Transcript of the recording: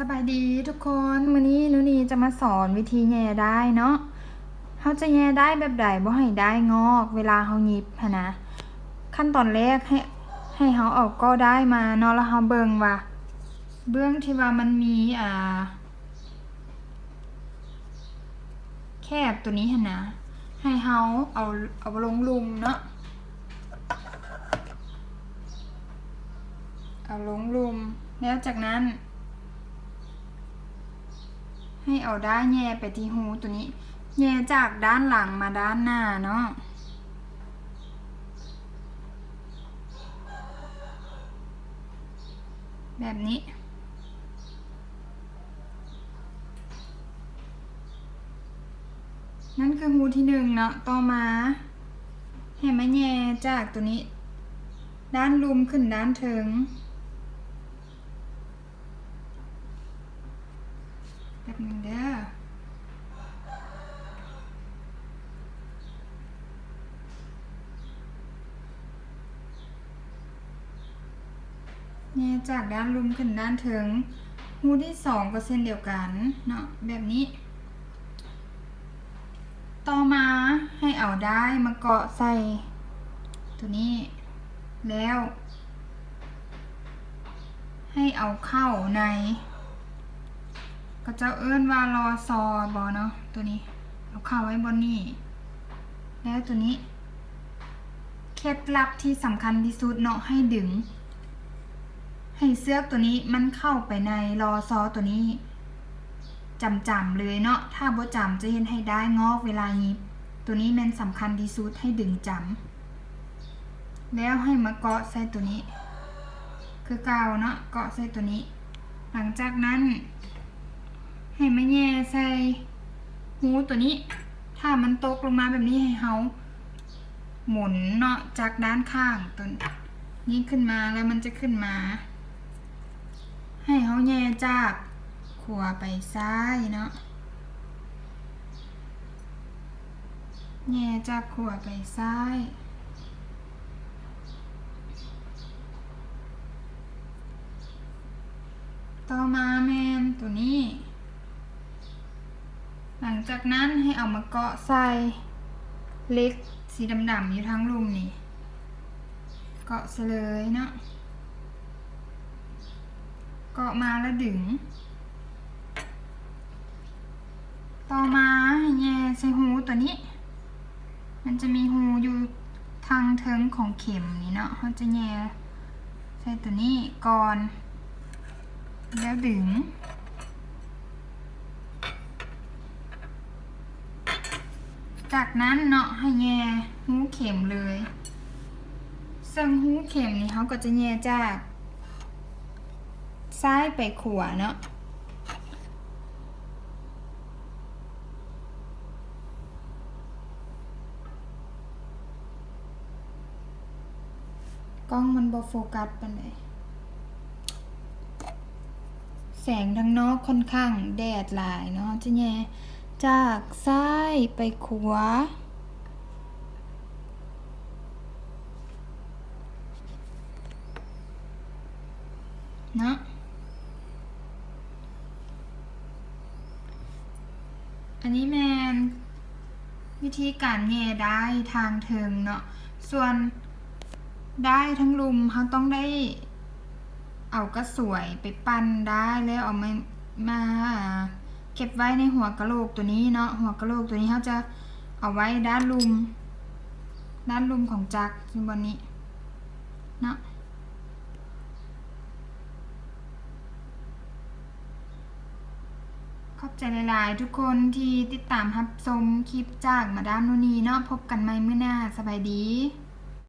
ສະບາຍດີທຸກຄົນ, ມື້ນີ້ນູນີຈະມາສອນວິທີແຍ່ດ້າຍເນາະ. ເຮົາຈະແຍ່ດ້າຍແບບໃດບໍ່ໃຫ້ດ້າຍງອກເວລາເຮົາຫຍິບຫັ້ນນະ. ຂັ້ນຕອນແລກໃຫ້ ໃຫ້ເຮົາເອົາເກາະດ້າຍມາເນາະ, ແລ້ວເຮົາເບິ່ງວ່າເບື້ອງທີ່ວ່າມັນມີ ອ່າ ແຄບໂຕນີ້ຫັ້ນນະ ໃຫ້ເຮົາເອົາ ເອົາລົງລຸ່ມເນາະ, ເອົາລົງລຸ່ມ ແລ້ວຈາກນັ້ນ ໃຫ້ເອົາດ້າຍແຍ່ໄປທີ່ຮູໂຕນີ້, ແຍ່ຈາກດ້ານຫຼັງມາດ້ານໜ້າເນາະ. ແບບນີ້ ນັ້ນຄືຮູທີໜຶ່ງເນາະ. ຕໍ່ມາໃຫ້ມາແຍ່ຈາກໂຕນີ້ ດ້ານລຸ່ມຂຶ້ນດ້ານເທິງ. ແປັບໜຶ່ງເດີ. ແຍ່ຈາກດ້ານລຸ່ມຂຶ້ນດ້ານເທິງ. ຮູທີສອງກໍເຊັ່ນດຽວກັນເນາະ ແບບນີ້. ຕໍ່ມາໃຫ້ເອົາດ້າຍມາເກາະໃສ່ໂຕນີ້ ແລ້ວໃຫ້ເອົາເຂົ້າໃນ ເຂົາເຈົ້າເອີ້ນວ່າລໍຊໍບໍເນາະ ໂຕນີ້ ເອົາເຂົ້າໄວ້ບ່ອນນີ້ ແລ້ວໂຕນີ້ ເຄັດລັບທີ່ສຳຄັນທີ່ສຸດເນາະ ໃຫ້ດຶງ ໃຫ້ເຊືອກໂຕນີ້ມັນເຂົ້າໄປໃນລໍຊໍໂຕນີ້ ຈຳໆເລີຍເນາະ, ຖ້າບໍ່ຈຳຈະເຮັດໃຫ້ດ້າຍງອກເວລາຫຍິບ. ໂຕນີ້ແມ່ນສຳຄັນທີ່ສຸດ ໃຫ້ດຶງຈຳ ແລ້ວໃຫ້ມາເກາະໃສ່ໂຕນີ້ຄືເກົ່າເນາະ, ເກາະໃສ່ໂຕນີ້. ຫຼັງຈາກນັ້ນໃຫ້ມາແຍ່ໃສ່ຮູໂຕນີ້, ຖ້າມັນຕົກລົງມາແບບນີ້ ໃຫ້ເຮົາ ໝູນເນາະ ຈາກດ້ານຂ້າງໂຕນີ້ຂຶ້ນມາ ແລ້ວມັນຈະຂຶ້ນມາ ໃຫ້ເຮົາແຍ່ຈາກຂວາໄປຊ້າຍເນາະ, ແຍ່ຈາກຂວາໄປຊ້າຍ. ຕໍ່ມາແມ່ນໂຕນີ້. ຫຼັງຈາກນັ້ນໃຫ້ເອົາມາເກາະໃສ່ເຫຼັກສີດຳໆຢູ່ທາງລຸ່ມນີ້, ເກາະໃສ່ເລີຍເນາະ, ເກາະມາແລ້ວດຶງ. ຕໍ່ມາໃຫ້ແຍ່ໃສ່ຮູໂຕນີ້, ມັນຈະມີຮູຢູ່ທາງເທິງຂອງເຂັມນີ້ເນາະ, ເຮົາຈະແຍ່ໃສ່ໂຕນີ້ກ່ອນ ແລ້ວດຶງ. ຈາກນັ້ນເນາະ ໃຫ້ແຍ່ຮູເຂັມເລີຍ, ເຊິ່ງຮູເຂັມນີ້ເຮົາກໍຈະແຍ່ຈາກຊ້າຍໄປຂວາເນາະ. ກ້ອງມັນບໍ່ໂຟກັດປານໃດ, ແສງທາງນອກຂ້ອນຂ້າງແດດຫຼາຍເນາະ. ຈະແຍ່ຈາກຊ້າຍໄປຂວາເນາະ. ອັນນີ້ແມ່ນວິທີການແຍ່ດ້າຍທາງເທິງເນາະ, ສ່ວນດ້າຍທາງລຸ່ມ ເຮົາຕ້ອງໄດ້ເອົາກະສວຍໄປປັ່ນດ້າຍ ແລ້ວເອົາມາ ມາເກັບໄວ້ໃນຫົວກະໂຫຼກໂຕນີ້ເນາະ. ຫົວກະໂຫຼກໂຕນີ້ ເຮົາຈະເອົາໄວ້ດ້ານລຸ່ມ ດ້ານລຸ່ມຂອງຈັກຢູ່ບ່ອນນີ້ເນາະ. ຂອບໃຈຫຼາຍໆ ທຸກຄົນທີ່ຕິດຕາມຮັບຊົມຄລິບຈາກມາດາມນູນີເນາະ. ພົບກັນໃໝ່ມື້ໜ້າ. ສະບາຍດີ.